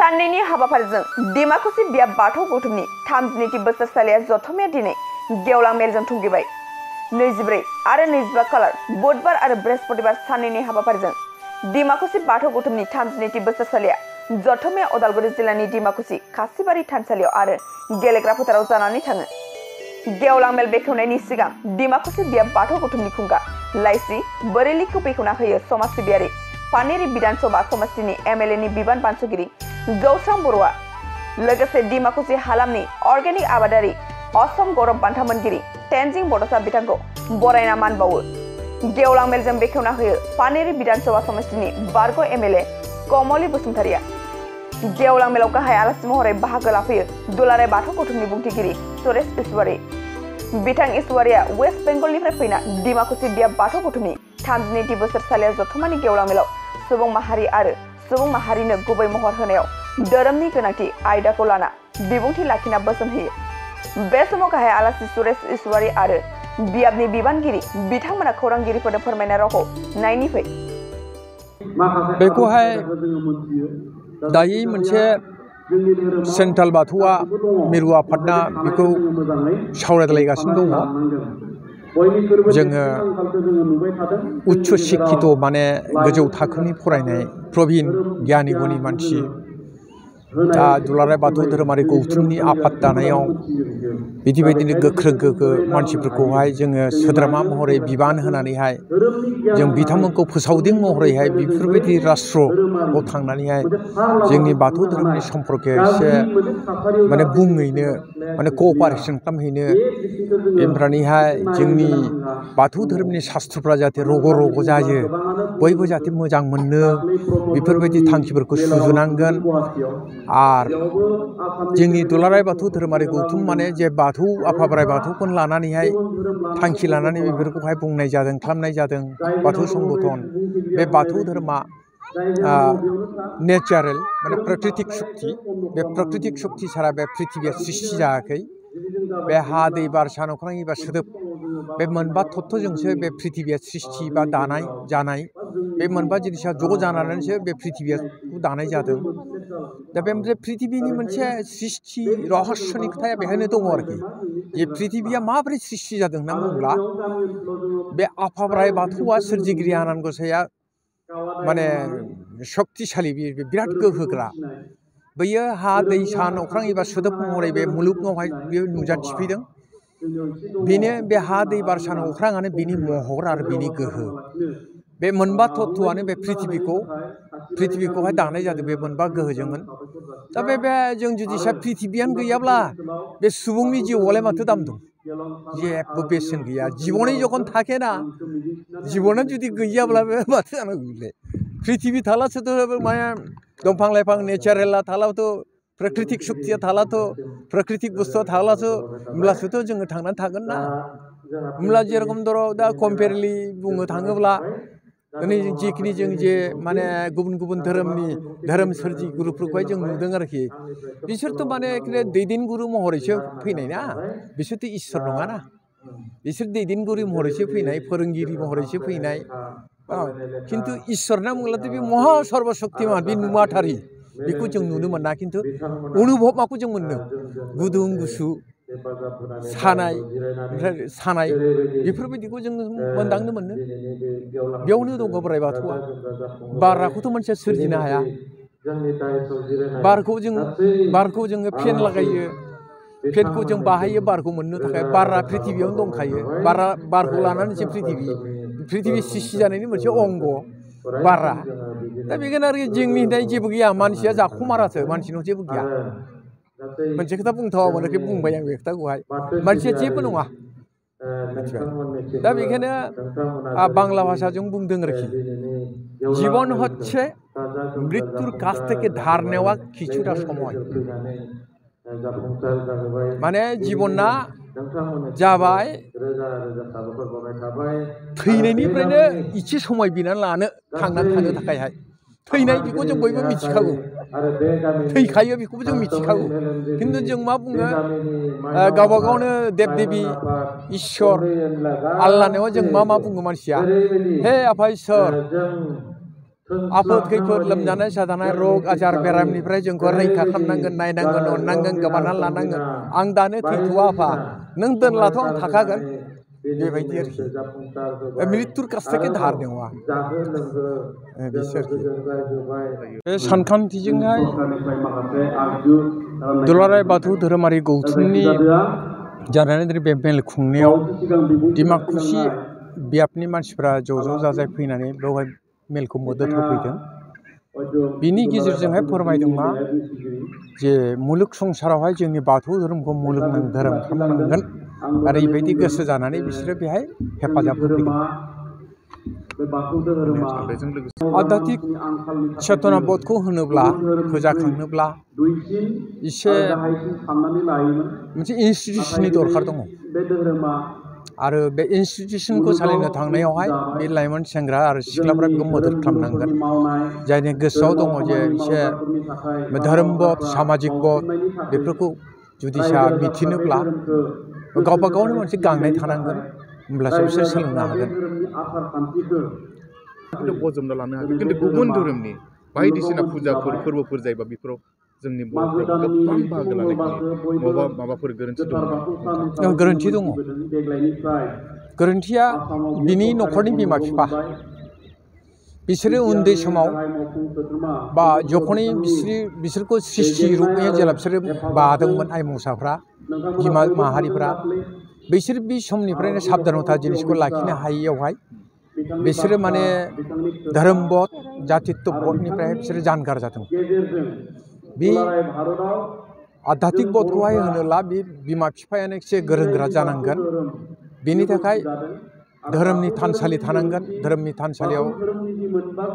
साननैनि हाबाफारिजों डिमाकुसि बियाब बाथौ गौथुमनि 32 बोसोरसालिया जथुम्माया दिनै गेवलां मेलजों थुंगेबाय। 24 आरो 25 खालार बुधबार आरो बृहस्पतिबार साननैनि हाबाफारिजों डिमाकुसि बाथौ गौथुमनि 32 बोसोरसालिया जथुम्माया उदालगुरि जिल्लानि डिमाकुसि खासिबारि थानसालियाव आरो गेलेग्रा फोथाराव जानानै थाङो। गेवलां मेल बेखेवनायनि सिगां डिमाकुसि बियाब बाथौ गौथुमनि खुंगा लाइसि बोरेलिखौ बेखेवना होयो समाज सिबियारि पानेरि विधानसभा समष्टिनि एमएलए नि बिबान बानस'गिरि जौस्रां बर'आ। लोगोसे डिमाकुसि हालामनि अर्गेनिक आबादारि असम गौरब बान्था मोनगिरि तेनजिं बड'सा बिथांखौ बरायना मान बावो। गेवलां मेलजों बेखेवना होयो पानेरि विधानसभा समष्टिनि बारग' एमएलए कमलि बसुमतारिया। गेवलां मेलाव गाहाय आलासि महरै बाहागो लाफैयो दुलाराय बाथौ गौथुमनि बुंथिगिरि सुरेश इसवारी। बिथां इसवारिया वेस्ट बेंगलनिफ्राय फैना डिमाकुसि बियाब बाथौ गौथुमनि 32 बोसोरसालिया जथुम्मानि गेवलां मेलाव सुबुं माहारि आरो सुबुं माहारिनो गुबै महर होनायाव धोरोमनि गोनांथि आयदाखौ लाना बिबुंथि लाखिना बोसोन होयो। बे समाव गाहाय आलासि सुरेश इसवारी आरो बियाबनि बिबानगिरि बिथांमोना खौरांगिरिफोरनो फोरमायनाय रावखौ नायनि फै। बेखौहाय दायो मोनसे सेन्ट्रेल बाथौआ मिरु आफादना बेखौ सावरायलायगासिनो दङ। जोङो उच्च शिक्षित माने गोजौ थाखोनि फरायनाय प्रबिन गियानि गुनि मानसि दा दुलाराय बाथौ धोरोमारि गौथुमनि आफाद दानायाव बिदिबायदिनो गोख्रों गोग्गो मानसिफोरखौहाय जोङो सोद्रोमा महरै बिबान होनानैहाय जों बिथांमोनखौ फोसावदिं महरैहाय बेफोरबायदि राष्ट्रआव थांनानैहाय जोंनि बाथौ धोरोमनि सम्पर्के एसे माने बुंहैनो माने कअपारेसन खालामहैनो ओमफ्रायहाय जोंनि बाथौ धोरोमनि शास्त्रफ्रा जाहाथे रग' रग' जायो बयबो जाहाथे मोजां मोनो बेफोरबायदि थांखिफोरखौ सुजुनांगोन। आरो जोंनि दुलाराय बाथौ धोरोमारि गौथुम माने जे बाथौ आफा बोराइ बाथौखौनो लानानैहाय थांखि लानानै बेफोरखौहाय बुंनाय जादों खालामनाय जादों। बाथौ संगठन बे बाथौ धोरोमा नेचारेल माने प्राकृतिक शक्ति बे प्राकृतिक शक्ति सारा बे पृथिबिया सृष्टि जायाखै। बे हा दै बार सान अख्रां एबा सोदोब बे मोनबा तत्वजोंसो बे पृथिबिया सृष्टि बा दानाय जानाय बे मोनबा जिनिसा ज' जानानैसो बे पृथिबियाखौ दानाय जादों। दा बे पृथिबिनि मोनसे सृष्टि रहस्यनि खोथाया बेहायनो दङ आरोखि जे पृथिबिया माबोरै सृष्टि जादों होनना बुङोब्ला बे आफा बोराइ बाथौआ सोरजिगिरि आनान गसाइया माने शक्तिशालि बिराद गोहोग्रा बैयो हा दै सान अख्रां एबा सोदोब महरै बे मुलुगावहाय बियो नुजाथिफैदों। बेनो बे हा दै बार सान अख्राङानो बिनि महर आरो बिनि गोहो। बे मोनबा तत्वआनो बे पृथिबिखौहाय दानाय जादों बे मोनबा गोहोजोंमोन। दा बे जों जुदि पृथिबियानो गैयाब्ला बे सुबुंनि जिउआवलाय माथो दाम दं? जेबो बेसेन गैया। जिबनै जखन थाखेना जिबना जुदि गैयाब्ला बे माथो जानांगौ? पृथिबि थालासोथ' माने दंफां लाइफां नेचारेला थालाथ' प्राकृतिक शक्तिया थालाथ' प्राकृतिक बुस्थुआ थालाथ' होमब्लासोथ' जोङो थांनानै थागोन ना। होमब्ला जेरखम दर दा कम्पेयारलि बुंनो थाङोब्ला दिनै जिखिनि जों जे माने गुबुन गुबुन धोरोमनि धोरोम सोरजिगिरिफोरखौहाय जों नुदों आरोखि बिसोरथ' माने दैदेनगिरि महरैसो फैनाय ना, बिसोरथ' इसोर नङा ना। बिसोर दैदेनगिरि महरैसो फैनाय फोरोंगिरि महरैसो फैनाय। खिन्थु इसोर होनना बुङोब्लाथ' बे महा सर्ब शक्तिमान बे नुवाथारि बेखौ जों नुनो मोना। खिन्थु अनुभब माखौ जों मोनो? गुदुं गुसु सानाय ओमफ्राय सानाय बेफोरबायदिखौ जों मोनदांनो मोनो। बेयावनो दङ बोराइ बाथौआ। बाराखौथ' मानसिया सोरजिनो हाया। बारखौ जोङो फेन लागायो, फेनखौ जों बाहायो बारखौ मोननो थाखाय। बारा पृथिबियावनो दंखायो। बारखौ लानानैसो पृथिबि सृष्टि जानायनि मोनसे अंग बारा। दा बेखायनो आरोखि जोंनि जेबो गैया, मानसिया जाखुमारासो, मानसिनाव जेबो गैया। मोनसे खोथा बुंथावा मोनाखै बुंबाय आं बे खोथाखौहाय, मानसिया जेबो नङा मिथिबाय। दा बेखायनो बांला भाषाजों बुंदों आरोखि जीवन হচ্ছে মৃত্যুর কাছ থেকে ধার নেওয়া কিছুটা সময়। माने जीवना जाबाय थैनायनिफ्रायनो इसे समय बिनानै लानो थांनानै थानो थाखायहाय। थैनाय बेखौ जों बयबो मिथिखागौ, थैखायो बेखौबो जों मिथिखागौ। खिन्थु जों मा बुङो गावबा गावनो देब देबी इसोर आल्लाहनायाव जों मा बुङो मानसिया? हे आफा इसोर आफोद खैफोद लोमजानाय साजानाय रग आजार बेरामनिफ्राय जोंखौ रैखा खालामनांगोन नायनांगोन अननांगोन गोबाना लानांगोन आं दानो थैथ'वा आफा नों दोनलाथ' आं थाखागोन बेबायदि आरोखि मृत्युर काछ থেকে ধার নেওয়া बिसोरखि बे सानखान्थिजोंहाय दुलाराय बाथौ धोरोमारि गौथुमनि जानानै बे मेल खुंनायाव डिमाकुसि बियाबनि मानसिफ्रा ज' जाजाय फैनानै बेवहाय मेलखौ मदद होफैदों बिनि गेजेरजोंहाय फोरमायदों मा जे मुलुग संसारावहाय जोंनि बाथौ धोरोमखौ मुलुगनां धोरोम खालामनांगोन ओरैबायदि गोसो जानानै बिसोरो बेहाय हेफाजाब होफैदों आध्यात्मिक चेतना बोधखौ होनोब्ला फोजाखांनोब्ला एसे मोनसे इनस्टिटिउसननि दरखार दङ आरो बे इनस्टिटिउसनखौ सालायनो थांनायावहाय बे लाइमोन सेंग्रा आरो सिख्लाफ्रा बेखौ मदद खालामनांगोन जायनि गोसोआव दङ जे एसे धोरोम बोध सामाजिक बोध बेफोरखौ जुदिसा मिथिनोब्ला गावबा गावनि मोनसे गांनाय थानांगोन होमब्लासो बिसोर सोलोंनो हागोन बजबना लानो हागोन खिन्थु गुबुन धोरोमनि बायदिसिना फुजाफोर फोरबोफोर जायोबा बेफोराव जोंनि बर'फ्रा गोबां बाहागो लानाय माबाफोर गोरोन्थि दं गोरोन्थि दङ गोरोन्थिया बिनि न'खरनि बिमा बिफा बिसोरो उन्दै समाव बा जखनै बिसोरखौ सृष्टि रुपै जेला बिसोरो बादोंमोन आइमुसाफ्रा बिमा माहारिफ्रा बिसोर बे समनिफ्रायनो साबधानता जिनिसखौ लाखिनो हायैयावहाय बिसोरो माने धोरोम बोध जातित्व बोधनिफ्राय बिसोरो जानगार जादों बे आध्यात्मिक बोधखौहाय होनोब्ला बे बिमा बिफायानो एसे गोरों गोरा जानांगोन बेनि थाखाय धोरोमनि थानसालि थानांगोन धोरोमनि थानसालियाव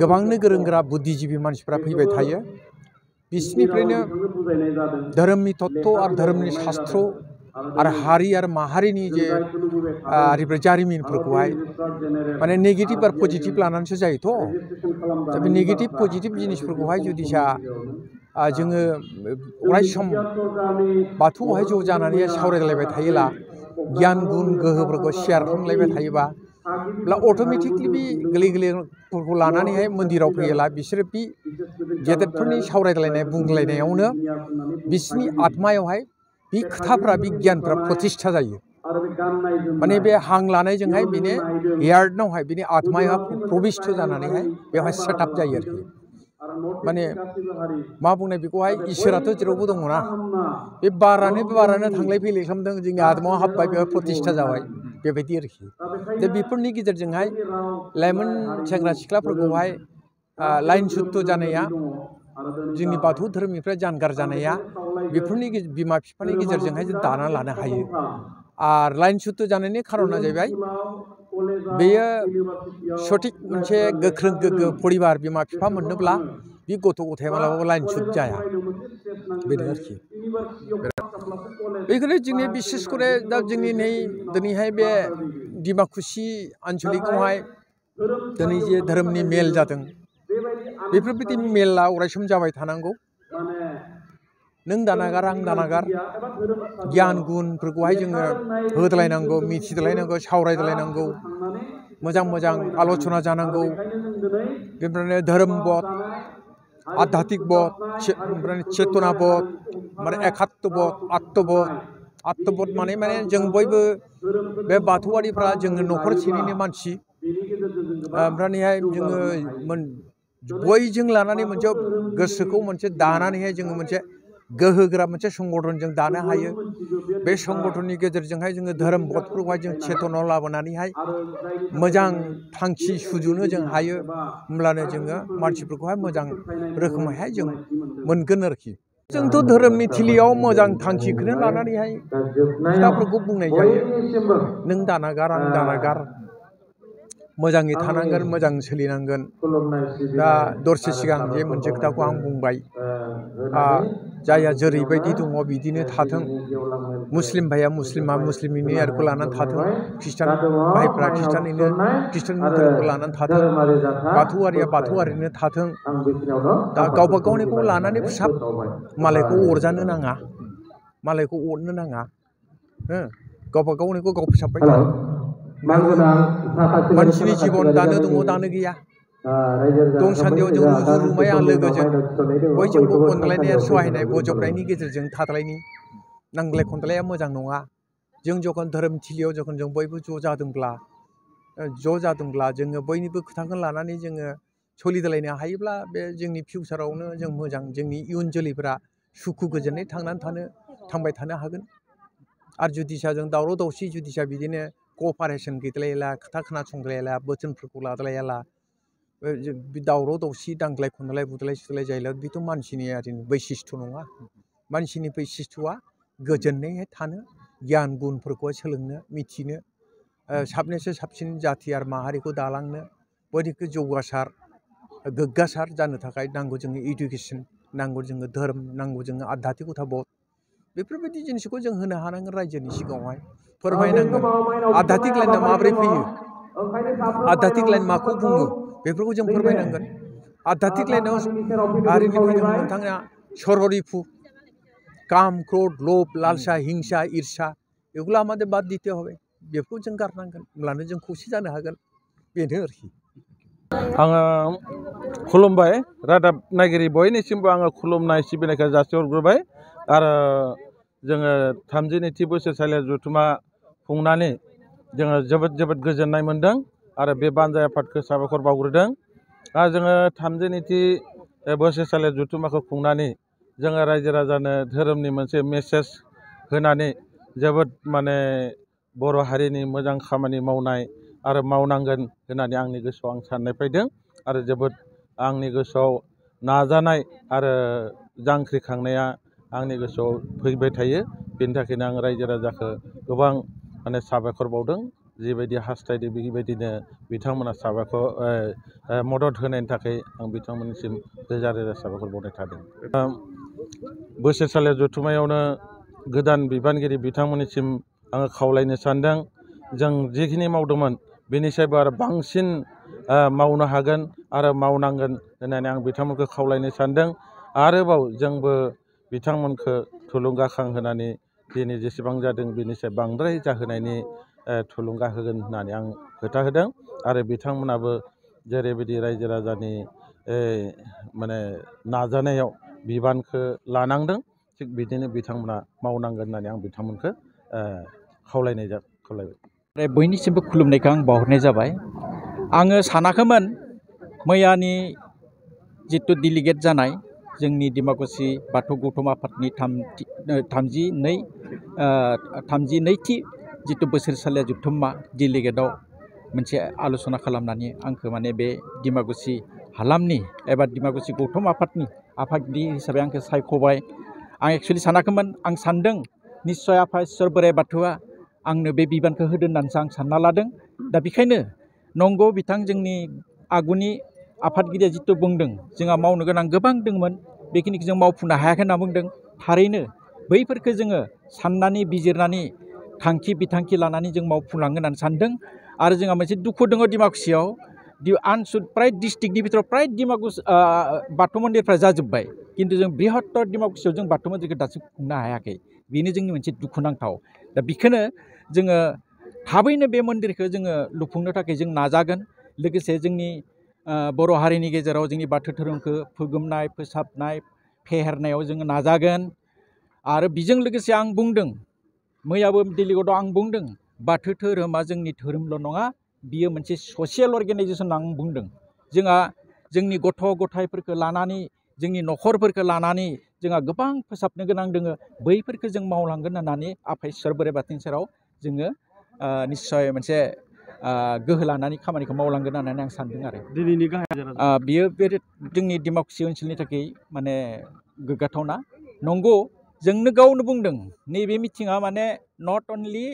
गोबांनो गोरों गोरा बुद्धिजिबि मानसिफ्रा फैबाय थायो बिसोरनिफ्रायनो धोरोमनि तत्व आरो धोरोमनि शास्त्र आरो हारि आरो माहारिनि जे जारिमिनफोरखौहाय माने नेगेटिभ आरो पजिटिभ लानानैसो जायोथ' दा बे नेगेटिभ पजिटिभ जिनिसफोरखौहाय जुदिसा जोङो अराय सम बाथौआवहाय ज' जानानै सावरायलायबाय थायोब्ला गियान गुन गोहोफोरखौ शेयार खालामलायबाय थायोबा अट'मेटिकलि बे गोरलै गोरलैफोरखौ लानानैहाय मन्दिराव फैयोब्ला बिसोरो बे गेदेरफोरनि सावरायलायनाय बुंलायनायावनो बिसोरनि आत्मायावहाय बे खोथाफ्रा बे गियानफ्रा प्रतिष्ठा जायो माने बे हां लानायजोंहाय बिनि हेयार्टनावहाय बिनि आत्माया प्रबिष्ट जानानैहाय बेवहाय सेटआप जायो आरोखि माने मा बुंनाय बेखौहाय इसोराथ' जेरावबो दङ ना बे बारानो थांलाय फैलाय खालामदों जोंनि आत्मायाव हाबबाय बेवहाय प्रतिष्ठा जाबाय बेबायदि आरोखि दा बेफोरनि गेजेरजोंहाय लाइमोन सेंग्रा सिख्लाफोरखौहाय लाइन सुत्त जानाया जोंनि बाथौ धोरोमनिफ्राय जानगार जानाया बेफोरनि बिमा बिफानि गेजेरजोंहाय जों दाना लानो हायो आरो लाइन सुत्त जानायनि खारना जाहैबाय बेयो सঠিक मोनसे गोख्रों गोग्गो परिबार बिमा बिफा मोननोब्ला बे गथ' गथाया मालाबाबो लाइन सुत जाया बेनो आरोखि बेखौनो जोंनि बिसेस करे दा जोंनि दिनैहाय बे डिमाकुसि आन्चलिकआवहाय दिनै जे धोरोमनि मेल जादों बेफोरबायदि मेला अरायसम जाबाय थानांगौ नों दानागार आं दानागार गियान गुनफोरखौहाय जोङो होदलायनांगौ मिथिदलायनांगौ सावरायदलायनांगौ मोजां मोजां आल'सना जानांगौ बेनिफ्राय धोरोम बोध आध्यात्मिक बोध ओमफ्राय चेतना बोध माने एकात्म बोध आत्मबोध माने जों बयबो बे बाथौआरिफ्रा जोङो न'खरसेनिनो मानसि ओमफ्रायहाय जोङो बयजों लानानै मोनसे गोसोखौ मोनसे दानानैहाय जोङो मोनसे गोहोगोरा मोनसे संगठन जों दानो हायो बे संगठननि गेजेरजोंहाय जोङो धोरोम बोधफोरखौहाय जों चेतनायाव लाबोनानैहाय मोजां थांखि सुजुनो जों हायो होमब्लानो जोङो मानसिफोरखौहाय मोजां रोखोमैहाय जों मोनगोन आरोखि जोंथ' धोरोमनि थिलियाव मोजां थांखिखौनो लानानैहाय खोथाफोरखौ बुंनाय जायो नों दानागार आं दानागार मोजाङै थानांगोन मोजां सोलिनांगोन दा दरसे सिगां जे मोनसे खोथाखौ आं बुंबाय जायहा जेरैबायदि दङ बिदिनो थाथों मुस्लिम भाइया मुस्लिमनि नेयारखौ लानानै थाथों ख्रिस्टान भाइफ्रा ख्रिस्टाननि धोरोमखौ लानानै थाथों बाथौआरिया बाथौआरिनो थाथों दा गावबा गावनिखौ लानानै फोसाब मालायखौ अरजानो नाङा मालायखौ अरनो नाङा गावबा गावनिखौ गाव फोसाबबाय था मानसिनि जिबन दानो दङ दानो गैया दंसान्दियाव जों रुजु रुमाया लोगोजों बयजोंबो अनलायनाय सहायनाय बजबनायनि गेजेरजों थादलायनि नांज्लाय खमज्लाया मोजां नङा। जों जखन धोरोमथिलियाव जखन जों बयबो ज' जादोंब्ला जोङो बयनिबो खोथाखौ लानानै जोङो सोलिलायनो हायोब्ला बे जोंनि फिउचारावनो जों मोजां जोंनि इयुन जोलैफोरा सुखु गोजोनै थांबाय थानो हागोन। आरो जुदिसा जों दावराव दावसि जुदिसा बिदिनो क'पारेसन गैलायला खोथा खोनासंलायला बोथोनफोरखौ लालायला दावराव दावसि दांज्लाय खमज्लाय बुदलाय सुदलाय जायोला बेथ' मानसिनि बैशिष्ट नङा। मानसिनि बैशिष्टआ गोजोनै थानो गियान गुनफोरखौ सोलोंनो मिथिनो साबसिननिफ्राय साबसिन जाथि आरो माहारिखौ दालांनो बयनिख्रुइ जौगासार गोग्गासार जानो थाखाय नांगौ जोङो इडुकेसन नांगौ जोङो धोरोम नांगौ जोङो आध्यात्मिकता बोध बेफोरबायदि जिनिसखौ जों होनो हानांगोन रायजोनि सिगाङावहाय फोरमायनांगोन। आध्यात्मिक लाइनआ माबोरै फैयो आध्यात्मिक लाइन माखौ बुङो बेफोरखौ जों फोरमायनांगोन। आध्यात्मिक लाइनाव हारिनि फैदों नोंथाङा सररिफु काम क्रोध लोभ लालसा हिंसा ईर्षा एগুলো আমাদের বাদ দিতে হবে बेफोरखौ जों गारनांगोन होमब्लानो जों खौसे जानो हागोन बेनो आरोखि। आङो खुलुमबाय रादाब नायगिरि बयनिसिमबो आङो खुलुमनाय सिबिनायखौ जासिहरग्रोबाय आरो जोङो 32थि बोसोरसालिया जथुम्मा खुंनानै जोङो जोबोद गोजोननाय मोन्दों आरो बे बानजाय आफादखौ साबायखर बावग्रोदों। आरो जोङो 32थि बोसोरसालिया जथुम्माखौ खुंनानै जोङो रायजो राजानो धोरोमनि मोनसे मेसेज होनानै जोबोद माने बर' हारिनि मोजां खामानि मावनाय आरो मावनांगोन होननानै आंनि गोसोआव आं साननाय फैदों आरो जोबोद आंनि गोसोआव नाजानाय आरो जांख्रिखांनाया आंनि गोसोआव फैबाय थायो। बेनि थाखायनो आं रायजो राजाखौ गोबां माने साबायखर बावदों जिबायदि हास्थायदों बेबायदिनो बिथांमोना साबायखर मदद होनायनि थाखाय आं बिथांमोननिसिम रोजा रोजा साबायखर बावनाय थादों। बोसोरसालिया जथुम्मायावनो गोदान बिबानगिरि बिथांमोननिसिम आङो खावलायनो सानदों जों जिखिनि मावदोंमोन बेनिसायबो आरो बांसिन मावनो हागोन आरो मावनांगोन होननानै आं बिथांमोनखौ खावलायनो सानदों। आरोबाव जोंबो बिथांमोनखौ थुलुंगाखां होनानै दिनै जेसेबां जादों बेनिसाय बांद्राय जाहोनायनि थुलुंगा होगोन होननानै आं खोथा होदों आरो बिथांमोनाबो जेरैबायदि रायजो राजानि माने नाजानायाव बिबानखौ लानांदों थिग बिदिनो बिथांमोना मावनांगोन होननानै आं बिथांमोनखौ खावलायबाय। बयनिसिमबो खुलुमनायखौ आं बावहरनाय जाबाय। आङो सानाखैमोन मैयानि जितु डेलिगेट जानाय जोंनि डिमाकुसि बाथौ गौथुम आफादनि 32थि जितु बोसोरसालिया जथुम्मा डेलिगेटआव मोनसे आल'सना खालामनानै आंखौ माने बे डिमाकुसि हालामनि एबा डिमाकुसि गौथुम आफादनि आफादगिरि हिसाबै आंखौ सायख'बाय। आं एक्सुवेलि सानाखैमोन आं सानदों निस्सय आफा इसोर बोराइ बाथौआ आंनो बे बिबानखौ होदों होननानैसो आं सानना लादों। दा बेखायनो नंगौ बिथां जोंनि आगुनि आफादगिरिया जितु बुंदों जोंहा मावनो गोनां गोबां दंमोन बेखिनिखौ जों मावफुंनो हायाखै होनना बुंदों। थारैनो बैफोरखौ जोङो साननानै बिजिरनानै थांखि बिथांखि लानानै जों मावफुंलांगोन होननानै सानदों। आरो जोंहा मोनसे दुखु दङ डिमाकुसियाव प्राय डिस्ट्रिक्टनि बिथोराव प्राय डिमाकुसि बाथौ मन्दिरफ्रा जाजोब्बाय खिन्थु जों बृहत्तर डिमाकुसियाव जों बाथौ मन्दिरखौ दासिम खुंनो हायाखै। बेनो जोंनि मोनसे दुखुनांथाव। दा बेखौनो जोङो थाबैनो बे मन्दिरखौ जोङो लुफुंनो थाखाय जों नाजागोन। लोगोसे जोंनि बर' हारिनि गेजेराव जोंनि बाथौ धोरोमखौ फोगोमनाय फोसाबनाय फेहेरनायाव जोङो नाजागोन। आरो बेजों लोगोसे आं बुंदों मैयाबो डेलिगेटआव आं बुंदों बाथौ धोरोमा जोंनि धोरोमल' नङा बियो मोनसे ससियेल अर्गेनाइजेसन आं बुंदों। जोंहा जोंनि गथ' गथायफोरखौ लानानै जोंनि न'खरफोरखौ लानानै जोंहा गोबां फोसाबनो गोनां दोङो बैफोरखौ जों मावलांगोन होननानै आफा इसोर बोराइ बाथौनि सेराव जोङो निस्सय मोनसे गोहो लानानै खामानिखौ मावलांगोन होननानै आं सानदों। आरो दिनैनि बियो बे जोंनि डिमाकुसि ओनसोलनि थाखाय माने गोग्गाथावना। नंगौ जोंनो गावनो बुंदों नैबे मिटिङा माने नट अनलि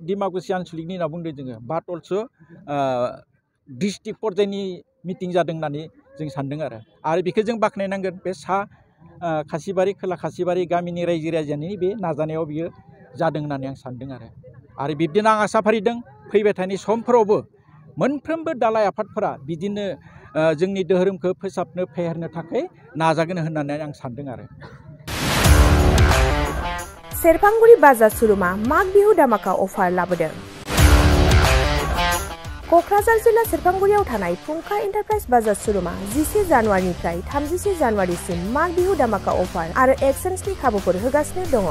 डिमाकुसि आनसलिकनि होनना बुंदों जोङो बाट अलसो डिस्ट्रिक्ट पर्यायनि मिटिं जादों होननानै जों सानदों। आरो बेखौ जों बाख्नायनांगोन बे खासिबारि खोला खासिबारि गामिनि रायजो राजानि बे नाजानायाव बियो जादों होननानै आं सानदों। आरो बिब्दिनो आं आसा फारिदों फैबाय थानाय समफोरावबो मोनफ्रोमबो दालाय आफादफोरा बिदिनो जोंनि धोरोमखौ फोसाबनो फेहेरनो थाखाय नाजागोन होननानै आं सानदों। सेरफांगुरि बाजार सुरुमा माग बिहु दामाका अफार लाबोदों। क'क्राझार जिल्ला सेरफांगुरियाव थानाय फुंखा एन्टारप्राइज बाजार श'रुमा 11 जानुवारिनिफ्राय 31 जानुवारिसिम माग बिहु दामाका अफार आरो एक्सचेन्जनि खाबुफोर होगासिनो दङ।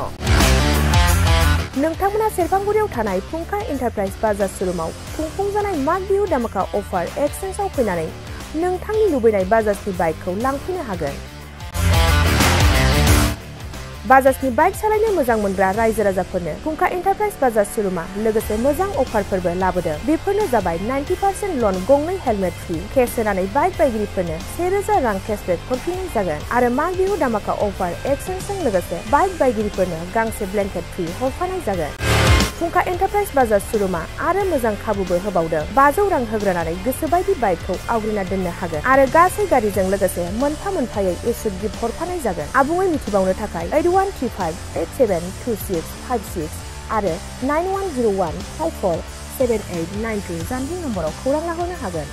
नोंथांमोना सेरफांगुरियाव थानाय फुंखा एन्टारप्राइज बाजार श'रुमाव खुंफुंजानाय माग बिहु दामाका अफार एक्सचेन्जआव फैनानै नोंथांनि लुबैनाय बाजाजनि बाइकखौ लांफैनो हागोन। बाजाजनि बाइक सालायनो मोजां मोनग्रा रायजो राजाफोरनो फुंखा एन्टारप्राइज बाजार श'रुमा लोगोसे मोजां अफारफोरबो लाबोदों। बेफोरनो जाबाय 90% लन, गंनै हेलमेट फ्रि, केस होनानै बाइक बायगिरिफोरनो 1000 रां केसबेक हरफिननाय जागोन आरो माग बिहु दामाका अफार एक्सचेन्जजों लोगोसे बाइक बायगिरिफोरनो गांसे ब्लेंकेट फ्रि हरफानाय जागोन। फुंखा एन्टारप्राइज बाजार श'रुमा आरो मोजां खाबुबो होबावदों। 500 रां होग्रोनानै गोसोबायदि बाइकखौ आवग्रिना दोननो हागोन आरो गासै गारिजों लोगोसे मोनफा मोनफायै इस्युट गिफ्ट हरफानाय जागोन। आबुङै मिथिबावनो थाखाय 8135872656 आरो 9101547892 जानबुं नम्बराव खौरां लाहरनो हागोन।